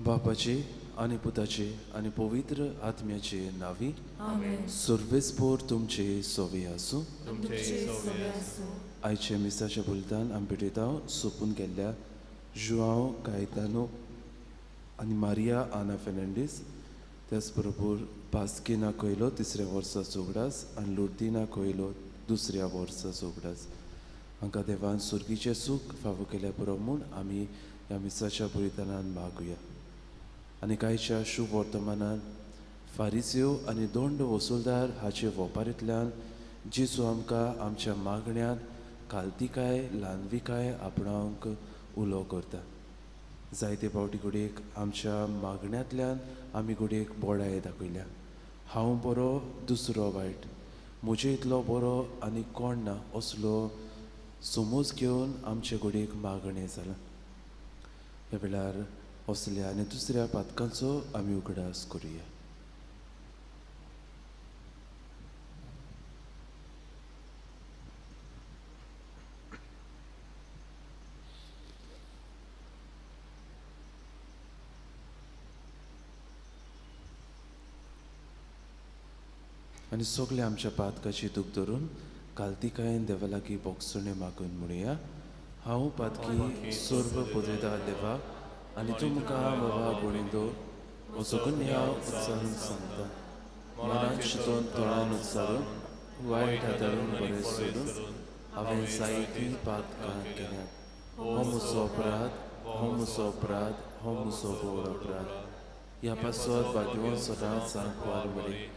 बापाचे आनी पुताचे आनी पवित्र आत्म्याचे नावी सर्वेस्पोर तुमचे सोवे आसूं. आयचे मिसाच्या बुलतान आमी भेटयता सोंपून गेल्ल्या जुआंव कायतानो आनी मारिया आना फेर्नांडीस, त्याच बरोबर पास्किना कोयलो तिसऱ्या वर्साचो उगडास आनी लुर्दिना कोयलो दुसऱ्या वर्साचो उगडास. हांकां देवान सुर्गीचें सूख फावो केल्या पुरो म्हूण आमी ह्या मिसाच्या बलिदानान मागुया. आनी कांयच्या शुभ वर्तमानान फारिस्यो आनी दोंड वसुलदार हाचे वपारींतल्यान जेजू आमकां आमच्या मागण्यांत कालतिकाय ल्हानविकाय आपणावंक उलो करता. जायते फावटी घडयेक आमच्या मागण्यांतल्यान आमी घडयेक बोडाय दाखयल्या. हांव बरो दुसरो वायट, म्हजे इतलो बरो आनी कोण ना असलो समज घेवन आमचे घडयेक मागणें जालां. ह्या वेळार असल्या आनी दुसऱ्या पातकांचो आमी उगडास करुया. आनी सगळे आमच्या पातकाची दूख धरून कालतिकायेन देवा लागीं बोगसणें मागून म्हणुया. हांव पातकी सर्व पुजयता देवा आनी तुमकां बाबा गुणिंदो म्हजो गुन्यांव उच्चारून सांगता. मनान चिंतून तोंडान उच्चारून वायट हाताळून बरें सोडून हांवें जायतीं पातकां केल्यात. हो म्हजो अपराध, हो म्हजो अपराध, हो म्हजो व्हड अपराध. ह्या पासत भाग्यवंत सदांच सांकवार मरे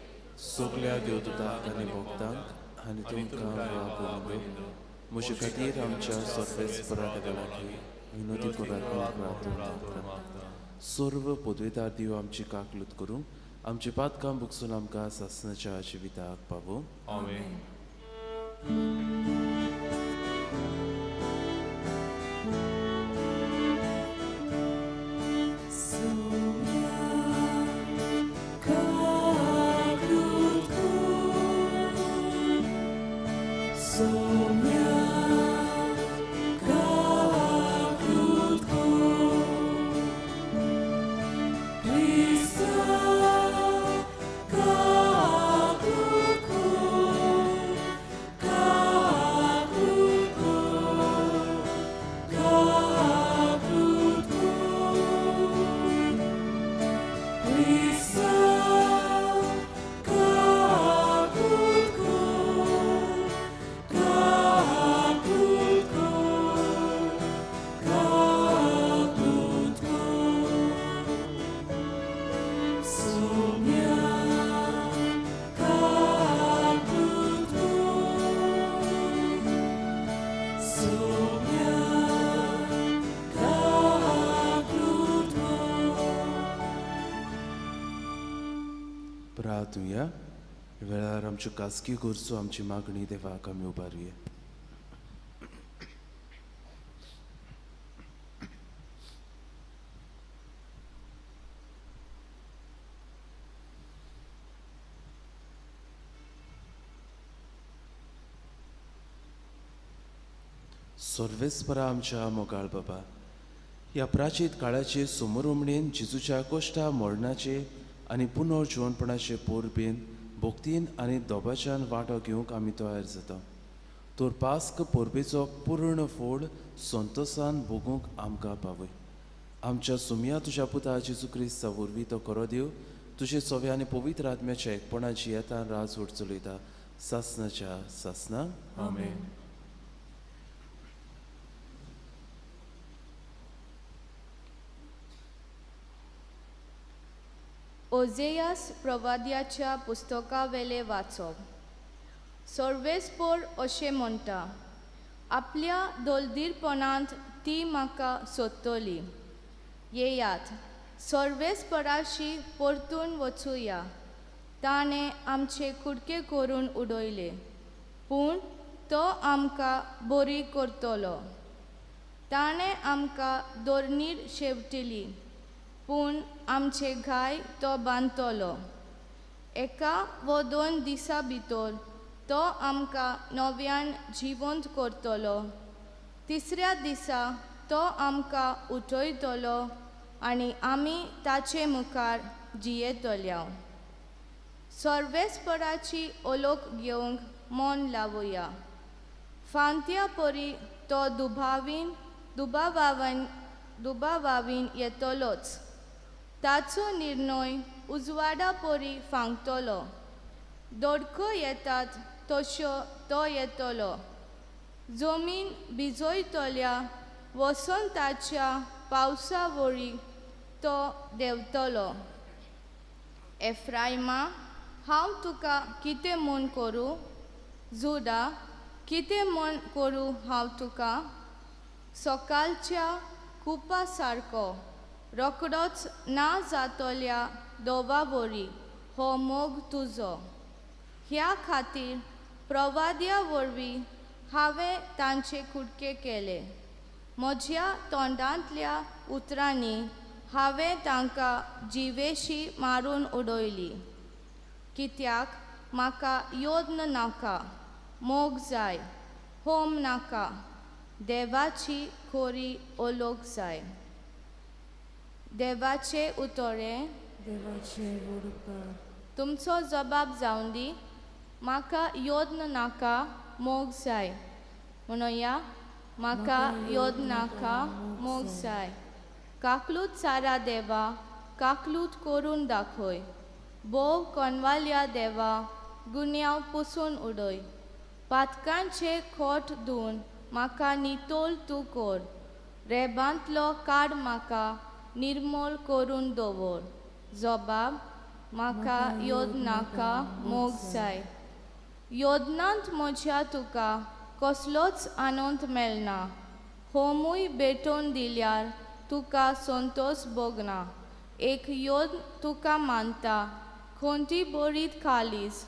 सगल्या देवदूतांक आनी भक्तांक आनी तुमकां बाबा गुणिंदो म्हजे खातीर आमच्या सर्वेस्परा देवा लागीं विनोदी करात म्हूण प्रार्थना करता. सर्व पदवेदार देव आमची काकलूत करूं आमची पातकां बुकसून आमकां सासणाच्या जिविताक पावोवं. आमेन. प्रार्थुया. वेळार आमच्यो खाजगी गरजो आमची मागणी देवाक आमी उबारुया. सर्वेस्परा आमच्या मोगाळ बाबा, ह्या प्राचीत काळाचे समोर जेजूच्या कश्टा मरणाचे आनी पुनर्जिवनपणाचे पोरबेन भक्तीन आनी दोबाच्यान वांटो घेवंक आमी तयार जाता. तर पास्क परबेचो पूर्ण फोड संतोसान भोगूंक आमकां पावय. आमच्या सुमया तुज्या पुता जेजू क्रिस्ता वरवीं तो खरो देव तुजे सव्या आनी पवित्र आत्म्याच्या एकपणाची येता राज वड चलयता सासनाच्या सासना. आमेन. ओझेयास प्रवाद्याच्या पुस्तकावेले वाचप. सर्वेस्पोर अशें म्हणटा, आपल्या दलदीरपणांत ती म्हाका सोदतली. येयात, सर्वेस्पराशी परतून वचुया. ताणें आमचे कुडके करून उडयले, पूण तो आमकां बरी करतलो. ताणें आमकां दोरणीर शेवटिली, पूण आमचे घाय तो बांदतलो. एका वो दोन दिसां भितर तो आमकां नव्यान जिवंत करतलो. तिसऱ्या दिसा तो आमकां उठयतलो आनी आमी ताचे मुखार जियेतल्या. सर्वेस्पराची ओलोक घेवंक मन लावया. फांत्या परी तो दुबावावीन येतलोच. ताचो निर्णय उजवाडा परी फांकतलो. दडको येतात तश्यो तो येतलो. जमीन भिजयतल्या वसंताच्या पावसा वरी तो देंवतलो. एफ्रायमा, हांव तुका कितें म्हूण करूं? जुडा, कितें म्हूण करूं हांव तुका? सकाळच्या कुपा सारको रोकडोच ना जातल्या दोवा वरी हो मोग तुजो. ह्या खातीर प्रवाद्या वरवीं हांवें तांचे कुडके केले. म्हज्या तोंडांतल्या उतरांनी हांवें तांकां जिवेशी मारून उडयली. कित्याक म्हाका यत्न नाका, मोग जाय, होम नाका, देवाची खोरी ओलोक जाय. देवाचे उतरे देवाचे व्हड उपकार. तुमचो जबाब जावन दी. म्हाका यत्न नाका, मोग जाय. म्हणोया, म्हाका यत्न नाका, मोग जाय. काकलूत सारा देवा, काकलूत करून दाखय. भोव कोनवाल्या देवा, गुन्यांव पुसून उडय. पातकांचे खोट धुवन म्हाका नितळ तूं कर. रेबांतलो काड म्हाका, निर्मळ करून दवर. जबाब, म्हाका यत्न नाका, मोग जाय. यत्नांत म्हज्या तुका कसलोच आनंद मेळना. होमूय भेटोवन दिल्यार तुका संतोश भोगना. एक यत्न तुका मानता, खंती बरीत कालीज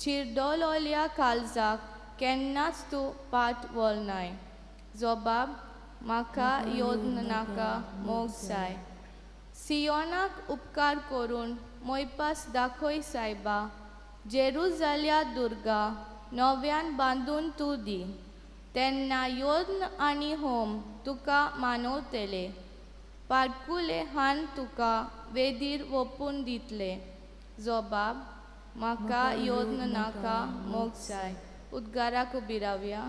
चिरडलोल्या काळजाक केन्नाच तूं पाट वळनाय. जबाब, म्हाका यत्न नाका, मोग जाय. सियोनाक उपकार करून मोयपास दाखय सायबा. जेरुजाल्या दुर्गा नव्यान बांदून तूं दी. तेन्ना यत्न आनी होम तुका मानवतले. पारकुले हान तुका वेदीर वोपून दितले. जबाब, म्हाका यत्न नाका, मोग जाय. उद्गाराक उबी रावया.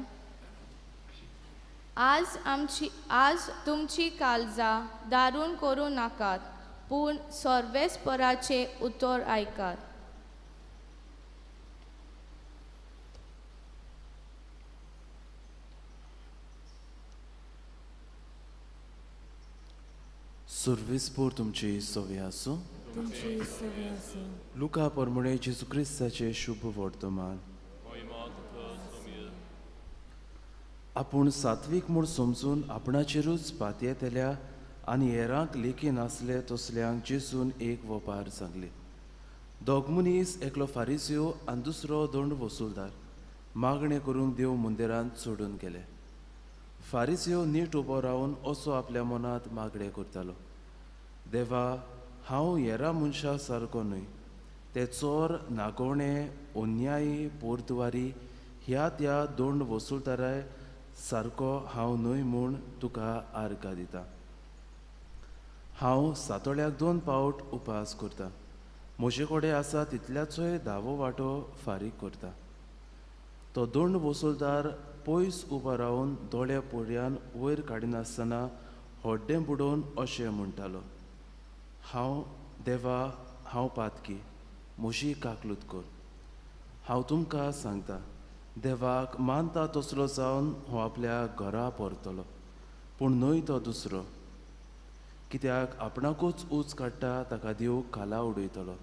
आज तुमची काळजां दारून करूं नाकात, पूण सर्वेस्पराचें उतर आयकात. सर्वेस्पोर तुमची सवे आसूं. तुमची सवे आसूं. लुका परमणे जेजू क्रिस्ताचें शुभ वर्तमान. आपूण सात्वीक म्हूण समजून आपणाचेरूच पातयेतल्या आनी हेरांक लेखी नासले तसल्यांक जेजून एक वपार सांगली. दोग मनीस, एकलो फारिसियो आनी दुसरो दंड वसुलदार, मागणें करूंक देव मंदिरांत सोडून गेले. फारिसियो नीट उबो रावन असो आपल्या मनांत मागणें करतालो, देवा, हांव हेरा मनशां सारको न्हय. ते चोर, नागोवणे, अन्यायी, पोरद्वारी ह्या त्या दंड वसुलदाराय सारको हांव न्हय म्हूण तुका आर्गां दिता. हांव सातोळ्याक 2 पावट उपास करता. म्हजे कडेन आसा तितल्याचोय धावो वांटो फारीक करता. तो दंड वसुलदार पयस उबो रावन दोळे पोरयान वयर काडिनासतना हड्डें बुडोवन अशें म्हणटालो, हांव देवा, हांव पातकी, म्हजी काकलूत कर. हांव तुमकां सांगता, देवाक मानता तसलो जावन हो आपल्या घरा परतलो, पूण न्हय तो दुसरो. कित्याक आपणाकूच ऊंच काडटा ताका देव खाला उडयतलो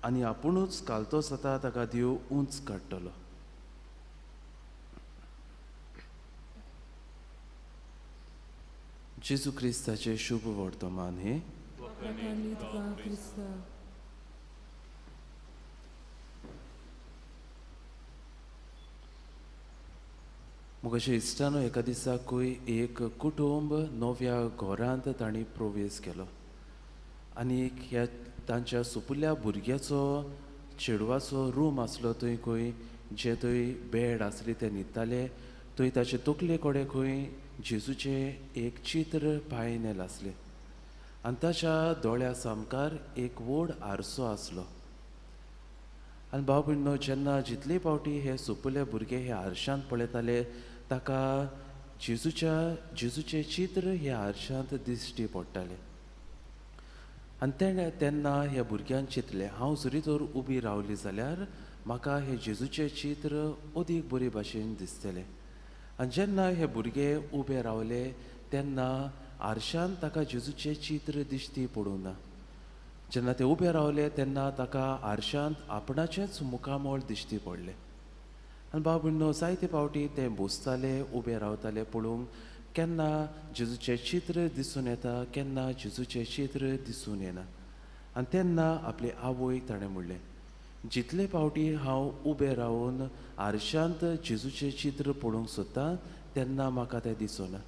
आनी आपुणूच कालतो जाता ताका देव उंच काडटलो. जेजू क्रिस्ताचें शुभ वर्तमान हें. म्हज्या इश्टानो, एका दिसाकूय एक कुटुंब नव्या घरांत तांणी प्रवेश केलो आनी ह्या तांच्या सुपुल्ल्या भुरग्याचो चेडवाचो रूम आसलो. थंय खंय जे थंय बेड आसली ते न्हिदताले. थंय ताचे तकले कडेन खंय जेजूचें एक चित्र पायनेल आसलें आनी ताच्या दोळ्या सामकार एक व्हड आरसो आसलो. आनी भाव भयणीनो, जेन्ना जितले फावटी हे सुपुल्ले भुरगे हे आरशांत पळयताले ताका जेजूचें चित्र ह्या आरशांत दिश्टी पडटालें. आनी तेणें तेन्ना ह्या भुरग्यान चिंतलें, हांव जरी तर उबी रावली जाल्यार म्हाका हें जेजूचें चित्र अदीक बरे भाशेन दिसतलें. आनी जेन्ना हे भुरगे उबे रावले तेन्ना आरशांत ताका जेजूचें चित्र दिश्टी पडूंक ना. जेन्ना ते उबे रावले तेन्ना ताका आरशांत आपणाचेंच मुखामळ दिश्टी पडलें. आनी भाव भयणीनो, जायते फावटी ते बसताले उबे रावताले पळोवंक केन्ना जेजूचें चित्र दिसून येता, केन्ना जेजूचें चित्र दिसून येना. आनी तेन्ना आपले आवयक ताणें म्हणलें, जितले फावटी हांव उबें रावन आरशांत जेजूचें चित्र पळोवंक सोदता तेन्ना म्हाका तें दिसना.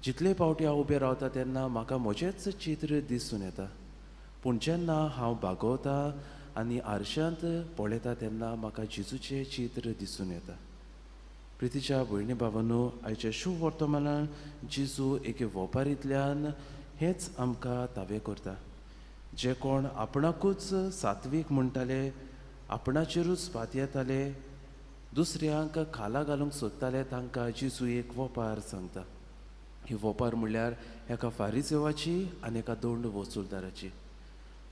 जितले फावटी हांव उबें रावता तेन्ना म्हाका म्हजेंच चित्र दिसून येता, पूण जेन्ना हांव बागवता आनी आरशांत पळयता तेन्ना म्हाका जेजूचें चित्र दिसून येता. प्रितीच्या भयणी बाबांनो, आयच्या शुभ वर्तमानान जेजू एके वपारींतल्यान हेंच आमकां तावें करता. जे कोण आपणाकूच सात्वीक म्हणटाले, आपणाचेरूच पातयेताले, दुसऱ्यांक खाला घालूंक सोदताले, तांकां जेजू एक वपार सांगता. ही वपार म्हणल्यार एका फारिजेवाची आनी एका दोंड वसुलदाराची.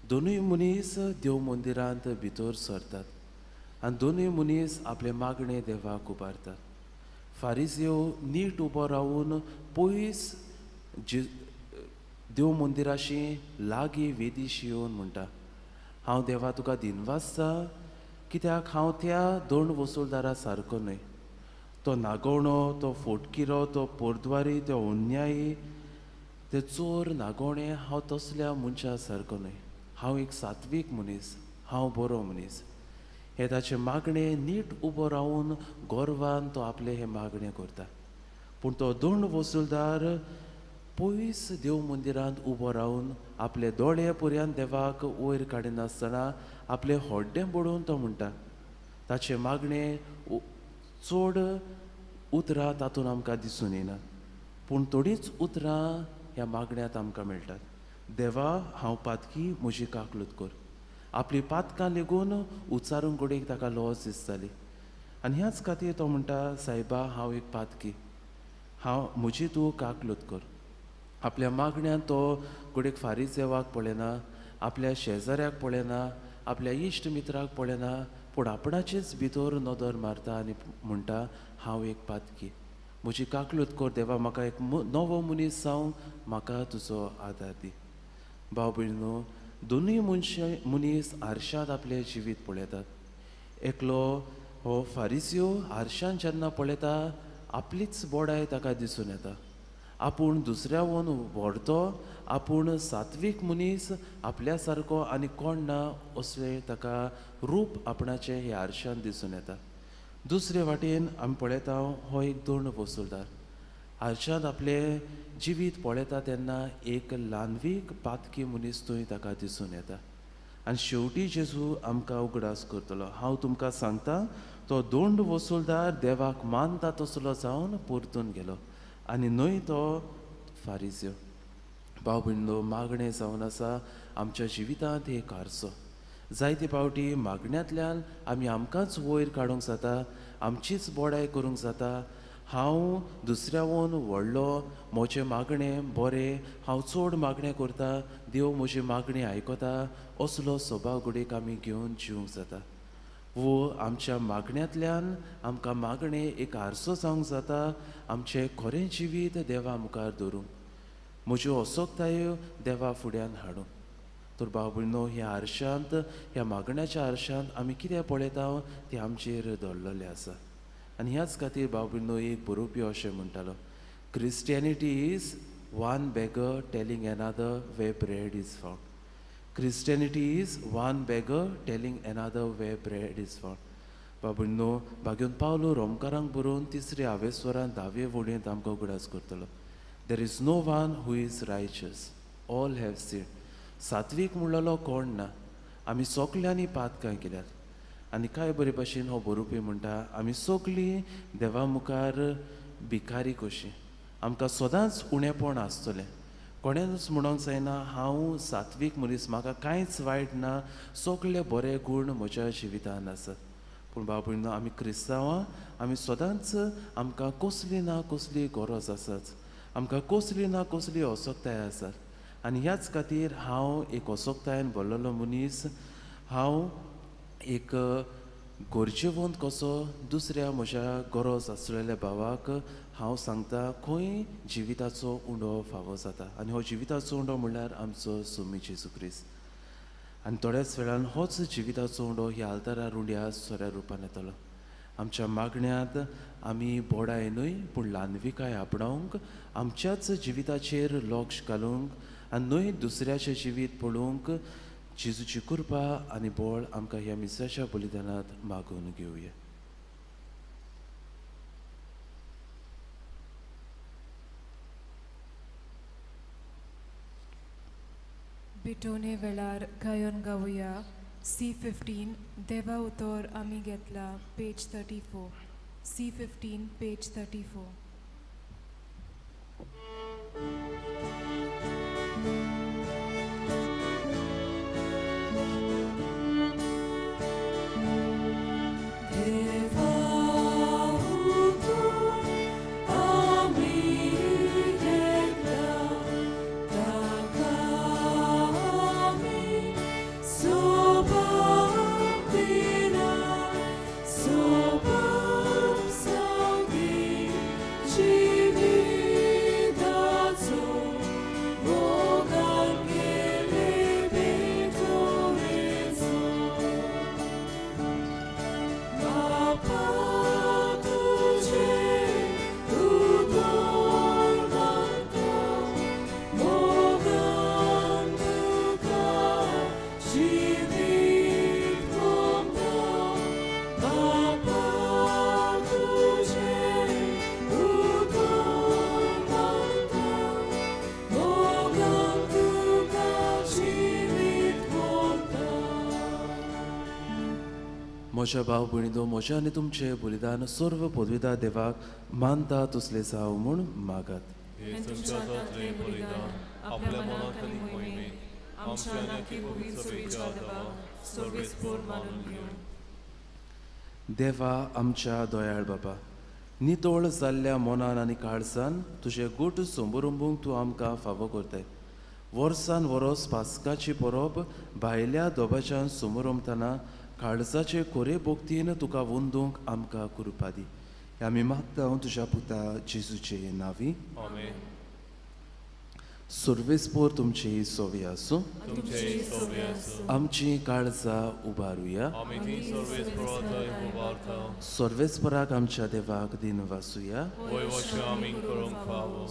दोनूय मनीस देव मंदिरांत भितर सरतात आनी दोनूय मनीस आपले मागणे देवाक उबारतात. फारिजेव नीट उबो रावन पयस देव मंदिराशी लागीं वेदीशी येवन म्हणटा, हांव देवा तुका दिनवासता कित्याक हांव त्या दोन वसुलदारा सारको न्हय. तो नागोवणो, तो फोटकिरो, तो पोरद्वारी, तो अन्यायी, ते चोर नागोवणे, हांव तसल्या मनशा सारको न्हय. हांव एक सात्वीक मनीस, हांव बरो मनीस. हे ताचें मागणें नीट उबो रावन गर्वान तो आपलें हें मागणें करता. पूण तो दोन वसुलदार पयस देव मंदिरांत उबो रावन आपले दोळे पर्यंत देवाक वयर काडिनासतना आपलें हड्डें बडोवन तो म्हणटा. ताचें मागणें चड उतरां तातूंत आमकां दिसून येना, पूण थोडींच उतरां ह्या मागण्यांत आमकां मेळटात. देवा, हांव पातकी, म्हजी काकलूत कर. आपली पातकां लेगून उच्चारूंक घडयेक ताका लज दिसताली आनी ह्याच खातीर तो म्हणटा, सायबा, हांव एक पातकी, हांव म्हजी तूं काकलूत कर. आपल्या मागण्यांत तो घडयेक फारिजेवाक पळयना, आपल्या शेजाऱ्याक पळयना, आपल्या इश्ट मित्राक पळयना, पूण आपणाचेच भितर नदर मारता आनी म्हणटा, हांव एक पातकी, म्हजी काकलूत कर देवा, म्हाका एक नवो मनीस जावंक म्हाका तुजो आदार दी. भाव भयणीनो, दोनूय मनीस आरशांत आपलें जिवीत पळयतात. एकलो हो फारिसियो आरशांत जेन्ना पळयता आपलीच बोडाय ताका दिसून येता. आपूण दुसऱ्यावन व्हडतो, आपूण सात्वीक मनीस, आपल्या सारको आनी कोण ना असलें ताका रूप आपणाचें हे आरशांत दिसून येता. दुसरे वाटेन आमी पळयता हो एक दोन वसुलदार आरशांत आपलें जिवीत पळयता तेन्ना एक ल्हानवीक पातकी मनीस थंय ताका दिसून येता. आनी शेवटी जेजू आमकां उगडास करतलो, हांव तुमकां सांगता, तो दोंड वसुलदार देवाक मानता तसलो जावन परतून गेलो आनी न्हय तो फारिज्यो. भाव भयणीनो, मागणें जावन आसा आमच्या जिवितांत एक आरसो. जायते फावटी मागण्यांतल्यान आमी आमकांच वयर काडूंक जाता, आमचीच बोडाय करूंक जाता. हांव दुसऱ्यावन व्हडलो, म्हजें मागणें बरें, हांव चड मागणें करता, देव म्हजी मागणी आयकता, असलो स्वभाव घडयेक आमी घेवन जिवंक जाता. वो आमच्या मागण्यांतल्यान आमकां मागणें एक आरसो जावंक जाता आमचें खरें जिवीत देवा मुखार दवरूंक. म्हज्यो असोक्तायो देवा फुड्यान हाडूंक. तर भाव भयणो, ह्या आरशांत, ह्या मागण्याच्या आरशांत आमी कितें पळयता तें आमचेर दवरलेलें आसा. आनी ह्याच खातीर भाव भयणो एक बरोवपी अशें म्हणटालो, Christianity is one beggar telling another where bread is found. Christianity is one beggar telling another where bread is found. बाबुनो, भाग्योन पावलो रोमकारांक बरोवन तिसरे आवेस्वरान धावे वळयेंत आमकां उगडास करतलो, there is no one who is righteous, all have sinned. सात्वीक म्हणलेलो कोण ना, आमी सगल्यांनी पातकां केल्यात. आनी कांय बरे भाशेन हो बरोवपी म्हणटा, आमी सगलीं देवा मुखार भिकारी कशीं, आमकां सदांच उणेपण आसतलें. कोणेंच म्हणोंक जायना हांव सात्वीक मनीस, म्हाका कांयच वायट ना, सगळे बरे गूण म्हज्या जिवितान आसात. पूण भाव भयणो, आमी क्रिस्तांवां, आमी सदांच आमकां कसली ना कसली गरज आसाच, आमकां कसली ना कसली असक्ताय आसात. आनी ह्याच खातीर हांव एक असक्तायेन भरलेलो मनीस, हांव एक गरजेवंत कसो दुसऱ्या म्हज्या गरज आसलेल्या भावाक हांव सांगता खंय जिविताचो उंडो फावो जाता. आनी हो जिविताचो उंडो म्हणल्यार आमचो सुमी जेजू क्रिस्त. आनी थोड्याच वेळान होच जिविताचो उंडो ह्या आल्तारार उंड्या सोऱ्या रुपान येतलो. आमच्या मागण्यांत आमी बोडाय न्हय पूण ल्हानविकाय आपणावंक, आमच्याच जिविताचेर लक्ष घालूंक आनी न्हय दुसऱ्याचें जिवीत पळोवंक जेजूची कृपा आनी बळ आमकां ह्या मिसाच्या बलिदानांत मागून घेवया. बिटोने वेळार गायन गावया C15 देवा उतर आमी घेतला पेज 34 C15 page 34. म्हज्या भाव भयणीनो, म्हज्या आनी तुमचें बलिदान सर्व पदवीदार देवाक मानता तसलें जावं म्हूण मागात. देवा आमच्या दयाळ बाबा, नितळ जाल्ल्या मनान आनी काळजान तुजें गूट संबरंबूंक तूं आमकां फावो करताय. वर्सान वरोस पास्काची परब भायल्या दोबाच्यान समरंबतना काळजाचे कोरे भक्तीन तुका वंदूंक आमकां कृपा दी. आमी मागता तुज्या पुता जेजूचे नांवी. सर्वेस्पोर तुमची सोवी आसूं. आमची काळजां उबारुया. सर्वेस्पराक आमच्या देवाक दिन वासुया.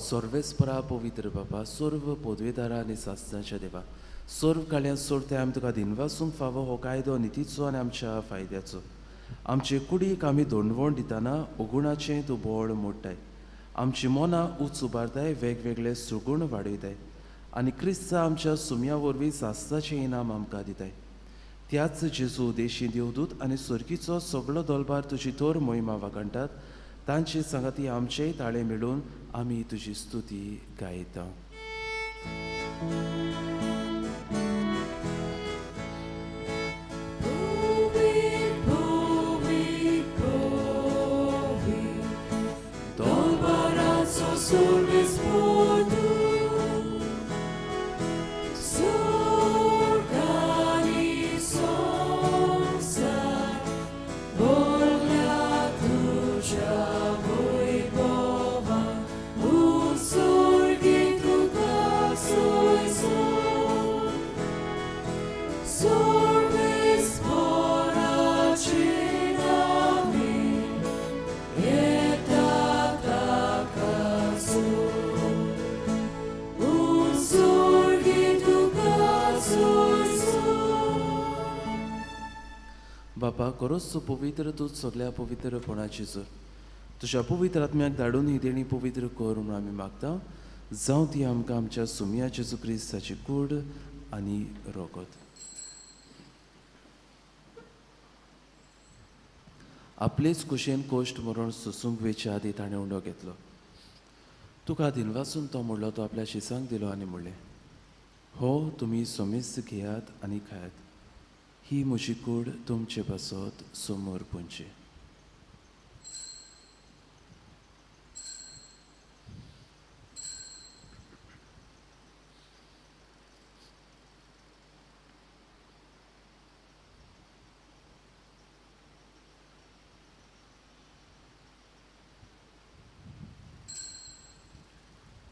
सर्वेस्परा पवित्र बाबा, सर्व पदवेदारा आनी सासणाच्या देवा, सर्व काळ्यान सोडते आमी तुका दिनवासूंक फावो हो कायदो नितीचो आनी आमच्या फायद्याचो. आमचे कुडीक आमी दोंडवण दितना अगुणाचें तूं बळ मोडटाय, आमची मनां उंच उबारताय, वेगवेगळे सुगूण वाडयताय आनी क्रिस्ता आमच्या सुम्या वरवीं सासणाचें इनाम आमकां दिताय. त्याच जेजू देशी देवदूत आनी सर्गीचो सगळो दलबार तुजी थोर मोहिमा वागणटात, तांचे सांगाती आमचेय ताळे मेळून आमी तुजी स्तुती गायता. Surgi tu बापा खरोच तूं पवित्र, तूं सगल्या पवित्रपणाची जोर. तुज्या पवित्र आत्म्याक धाडून ही देणी पवित्र कर म्हूण आमी मागता. जावं ती आमकां आमच्या सुमया जेजू क्रिस्ताची कूड आनी रोगत. आपलेच कुशेन कोश्ट मरण सोसूंक वेचे आदी ताणें उंडो घेतलो. तुका दिनवासून तो म्हणलो, तो आपल्या शिसांक दिलो आनी म्हणलें, हो तुमी सोमेस्त घेयात आनी खायात, ही म्हजी कूड तुमचे पासत समोर पुंची.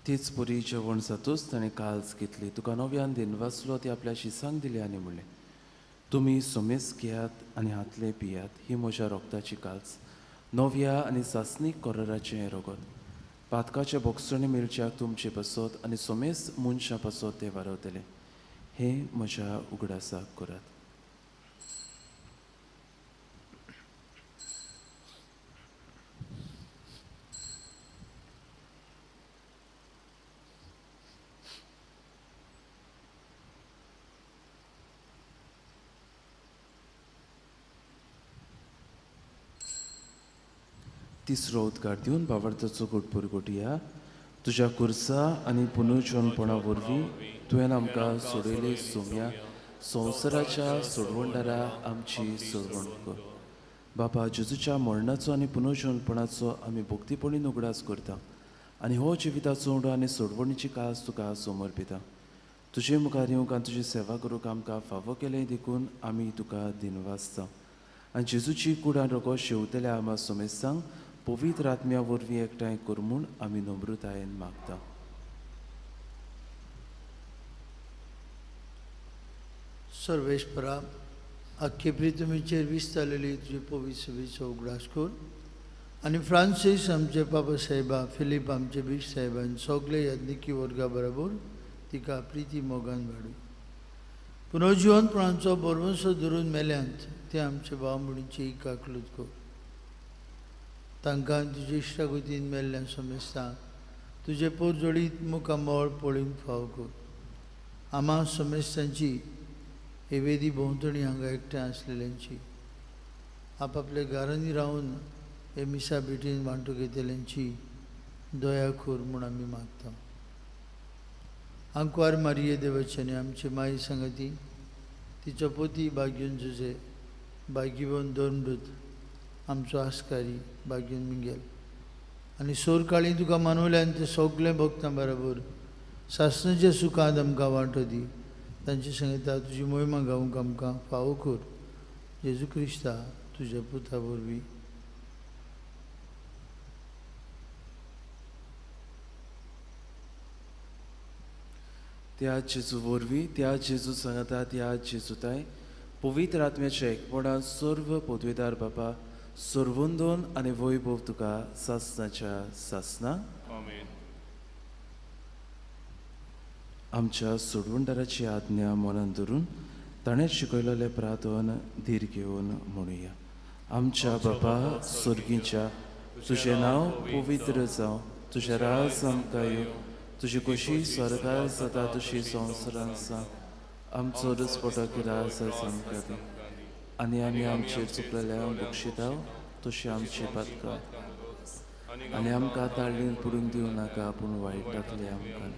तीच पुरी जेवण जातूच ताणें काल्स घेतली, तुका नव्यान दिनवासलो, ती आपल्या शिसांक दिली आनी म्हणलें, तुमी सोमेस घेयात आनी हातले पियात, ही म्हज्या रोगताची काल्स, नव्या आनी सासणीक कोरराचें हें रोगत. पातकाचे बोगसणे मेळच्याक तुमचे पासत आनी सोमेस मनशां पासत तें वारवतलें. हें म्हज्या उगडासाक करात. तिसरो उद्गार दिवन बावडताचो गोटपूर गोटया, तुज्या कुर्सा आनी पुनर्जनपणा वरवीं तुवें आमकां सोडयली सोम्या संवसाराच्या सोडवणदारा आमची सोडवण कर. बापा, जेजूच्या मरणाचो आनी पुनर्जनपणाचो आमी भक्तीपणी उगडास करता आनी हो जिविताचो उंडो आनी सोडवणीची कास तुका समर्पिता. तुजे मुखार येवंक आनी तुजी सेवा करूंक आमकां फावो केलें देखून आमी तुका दिनवासता. आनी जेजूची कुडान रोगो शेवतल्या आमा सोमेस्तांक पवित्र आत्म्या वरवीं एकठांय कर म्हूण आमी नम्रतायेन मागता. सर्वेस्परा, आख्खे प्रितमीचेर विस्तारलेली तुजी पवित्र सभेचो उगडास कर आनी फ्रांसीस आमचे पापा साहेबा, फिलीप आमचे बीश साहेबान सगळे याज्ञिकी वर्गा बरोबर तिका प्रिती मोगान वाडू. पुनर्जिवनपणाचो बरवंसो धरून मेल्यांत ते आमचे भाव भयणीची काकलूत कर. तांकां तुजे इश्टागतीन मेल्ल्यान समेस्तां तुजे पोरजोडीत मुखामळ पळोवंक फाव कर. आमा समेस्तांची हे वेदी भोंवतणी हांगा एकठांय आसलेल्यांची, आपापल्या घरांनी रावन हे मिसा भेटीन वांटो घेतल्यांची दया कर म्हूण आमी मागता. आंकवार मारिये देवाच्यानी आमचे माई सांगती, तिचो पोती बागीवन जुजे, बागीवन धर्मदूत आमचो आस्कारी बागीवन मिंगेल आनी सोरकाळी तुका मानवल्यान ते सगळे भक्तां बरोबर सासणाच्या सुखांत आमकां वांटो दी. तांचे सांगता तुजी मोहिमा गावंक आमकां फावो कर. जेजू क्रिस्ता तुज्या पुता वरवीं. त्या जेजू वरवीं, त्या जेजू सांगता, त्या जेजूताय पवित्र आत्म्याच्या एकपणान सर्व पदवेदार बापा सर्वंदोन आनी वैभव तुका सासनाच्या सासना. आमेन. आमच्या सोडवणदाराची आज्ञा मनान धरून ताणें शिकयलेलें प्रार्थन धीर घेवन म्हणुया. आमच्या बापा स्वर्गीच्या, तुजें नांव पवित्र जावं, तुजें राज आमकां येवं, तुजी खोशी स्वर्गार जाता तशी संवसारांत जावं. आमचो रसपटो किरास आमकां दी आनी आमी आमचेर चुकलेल्या बक्षिता तशी आमची पातकां आनी आमकां ताळ्ळीन पडून दिवं नाका, पूण वायटांतली आमकां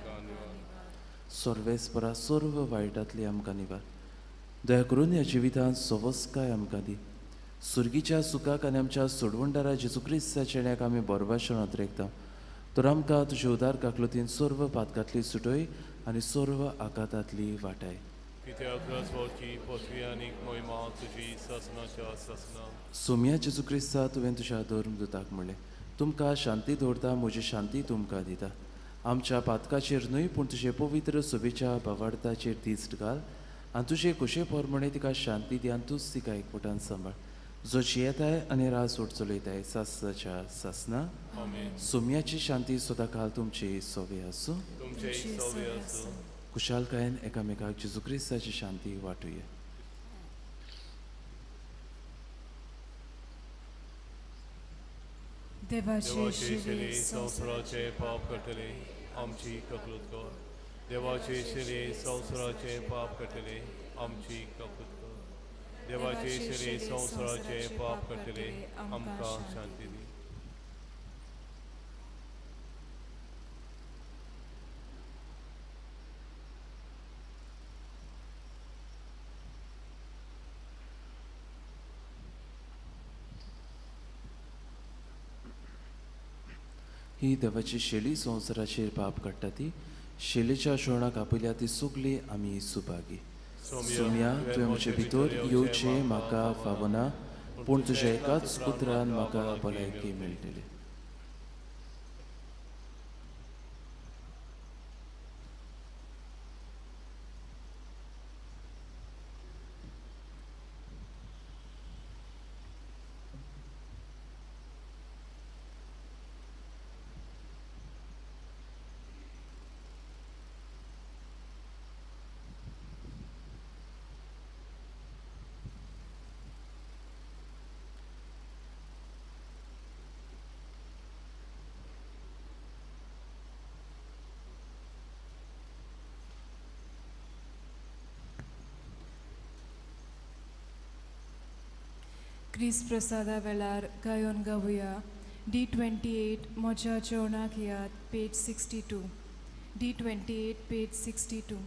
सर्वेस्परा सर्व वायटांतली आमकां निवार. दया करून ह्या जिवितांत सवस्काय आमकां दी. सुर्गीच्या सुखाक आनी आमच्या सोडवणदारा जेजू क्रिस्ताच्या चेड्याक आमी बरवाशण अत्रेकता. तर आमकां तुजे उदार काकलुतीन सर्व पातकांतली सुटय आनी सर्व आघातांतली वाटाय. सोम्या जेजू क्रिस्ता, तुवें तुज्या धर्मदूताक म्हणलें, तुमकां शांती दवरता, म्हजी शांती तुमकां दिता. आमच्या पातकाचेर न्हय पूण तुजे पवित्र सभेच्या भावार्थाचेर दिश्ट घाल आनी तुजे खोशे प्रमाणे तिका शांती दी आनी तूंच तिका एकवटान सांबाळ, जो जियेताय आनी राज ओट चलयताय सासनाच्या सासना. सोम्याची शांती सदांकाल तुमची सोवे आसूं. कुशालकायेन एकामेकाक जेजू क्रिस्ताची शांती वांटुया. देवाचे शिले संवसाराचे पाप करतले आमची ककलूत कर. देवाचे शिले संवसाराचे पाप करतले आमची ककलूत कर. देवाचे शिले संवसाराचे पाप करतले आमकां शांती दी. ही देवाची शेली संवसाराचेर पाप काडटा ती शेलीच्या शोणाक आपयल्या ती सगळी आमी सुभागी. सोम्या, तुवें म्हजे भितर येवचें म्हाका फावना, पूण तुज्या एकाच उतरान म्हाका भलायकी मेळटली. क्रिस्त प्रसादा वेळार गायोन गावया D28 म्हज्या जेवणाक याद पेज 62. D28 page 62.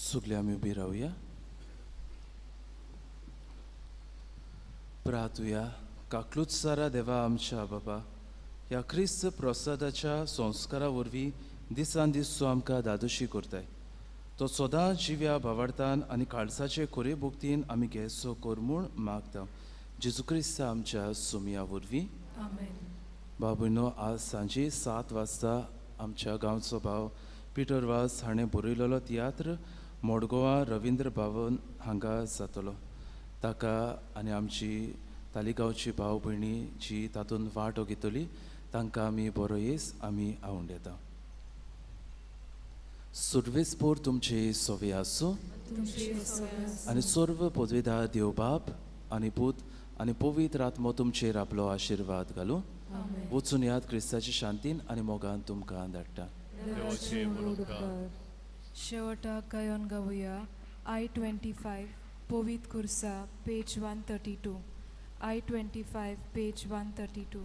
सगळे आमी उबी रावया, प्रार्थुया. काकलूच सारा देवा आमच्या बाबा, ह्या क्रिस्त प्रसादाच्या संस्कारा वरवीं दिसान दीस तो आमकां दादोशी करताय. तो सदां जिव्या भावार्थान आनी काळसाचे खोरे भोक्तीन आमी घेसो कर म्हूण मागता. जेजू क्रिस्त आमच्या सोमया वरवीं. बाबूनो, आज सांजे 7 वाजता आमच्या गांवचो भाव पिटर वास हाणें बरयलेलो तियात्र मडगोवा रविंद्र भवन हांगा जातलो. ताका आनी आमची तालिगांवची भाव भयणी जी तातूंत वांटो घेतली तांकां आमी बरो येस आमी आवड येता. सुर्वेसपोर तुमचे सोवे आसूं आनी सर्व पदवेदार देव बाप आनी पूत आनी पवित्र आत्मो तुमचेर आपलो आशिर्वाद घालूं. वचून याद, क्रिस्ताच्या शांतीन आनी मोगान तुमकां धाडटा. देवाचे व्हड उपकार. शेवटाक गायोन गावया I 25 पोवीत Kursa, page 132. I 25, page 132.